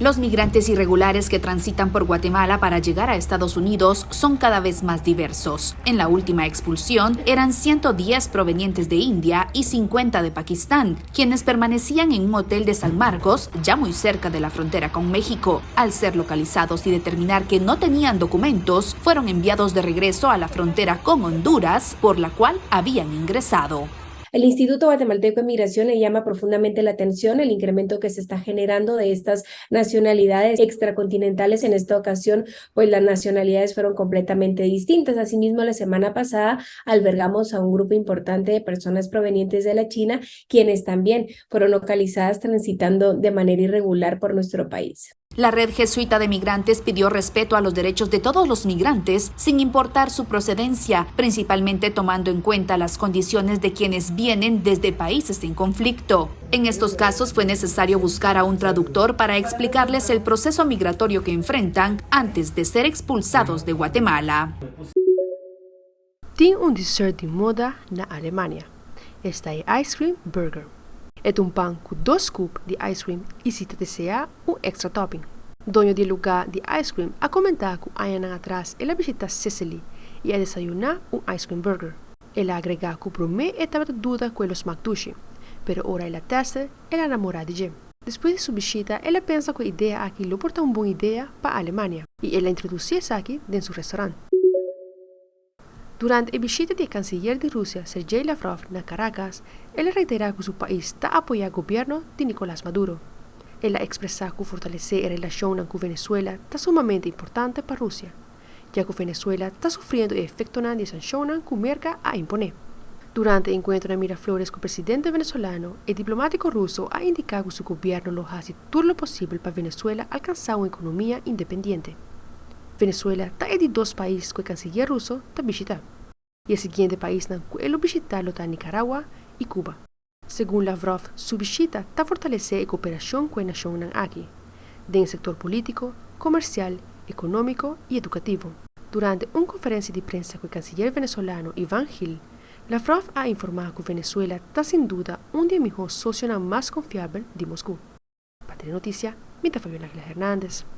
Los migrantes irregulares que transitan por Guatemala para llegar a Estados Unidos son cada vez más diversos. En la última expulsión eran 110 provenientes de India y 50 de Pakistán, quienes permanecían en un hotel de San Marcos, ya muy cerca de la frontera con México. Al ser localizados y determinar que no tenían documentos, fueron enviados de regreso a la frontera con Honduras, por la cual habían ingresado. El Instituto Guatemalteco de Migración le llama profundamente la atención el incremento que se está generando de estas nacionalidades extracontinentales. En esta ocasión, pues las nacionalidades fueron completamente distintas. Asimismo, la semana pasada albergamos a un grupo importante de personas provenientes de la China, quienes también fueron localizadas transitando de manera irregular por nuestro país. La red jesuita de migrantes pidió respeto a los derechos de todos los migrantes, sin importar su procedencia, principalmente tomando en cuenta las condiciones de quienes vienen desde países en conflicto. En estos casos fue necesario buscar a un traductor para explicarles el proceso migratorio que enfrentan antes de ser expulsados de Guatemala. Tin un dessert di moda na Alemania. Esta e Ice Cream Burger. E ta un pan ku dos scoop di ice cream i si ta deseá un extra topping. Doño di lugá di ice cream a komentá ku añanan atras el a bishitá Sicily i a desayuná un ice cream burger. El a agregá ku promé e tabata duda ku e lo smak dushi, pero ora el a test e, el a namorá di dje. Despues di su bishita el a pensa ku e idea aki lo por ta un bon idea pa Alemania i el a introdusí esaki den su restaurant. Durante e bishita di e kansiyer di Rusia, Sergei Lavrov, na Caracas, el a reiterá ku su pais ta apoyá gobièrnu di Nicolás Maduro. El a ekspresá ku fortalesé e relashonnan ku Venezuela ta sumamente importante pa Rusia, ya ku Venezuela ta sufriendo e efektonan di e sanshonnan ku Merka a imponé. Durante e enkuentro na Miraflores ku presidente venezolano, e diplomátiko ruso a indiká ku su gobièrnu lo hasi tur lo posibel pa Venezuela alkansá un ekonomia independiente. Venezuela ta e di dos pais ku e kansiyer ruso ta bishitá. I e siguiente paisnan ku e lo bishitá lo ta Nicaragua i Cuba. Segun Lavrov su bishita ta fortalesé e koperashon ku e nashonnan aki, den sektor polítiko, komersial, ekonómiko i edukativo. Durante un konferensia di prensa ku e kansiyer venezolano Ivan Gil, Lavrov a informá ku Venezuela ta sin duda un di e mihó sosionan mas konfiabel di Mosku. Pa Telenotisia, mi ta Fabiola Aguilar Hernandez.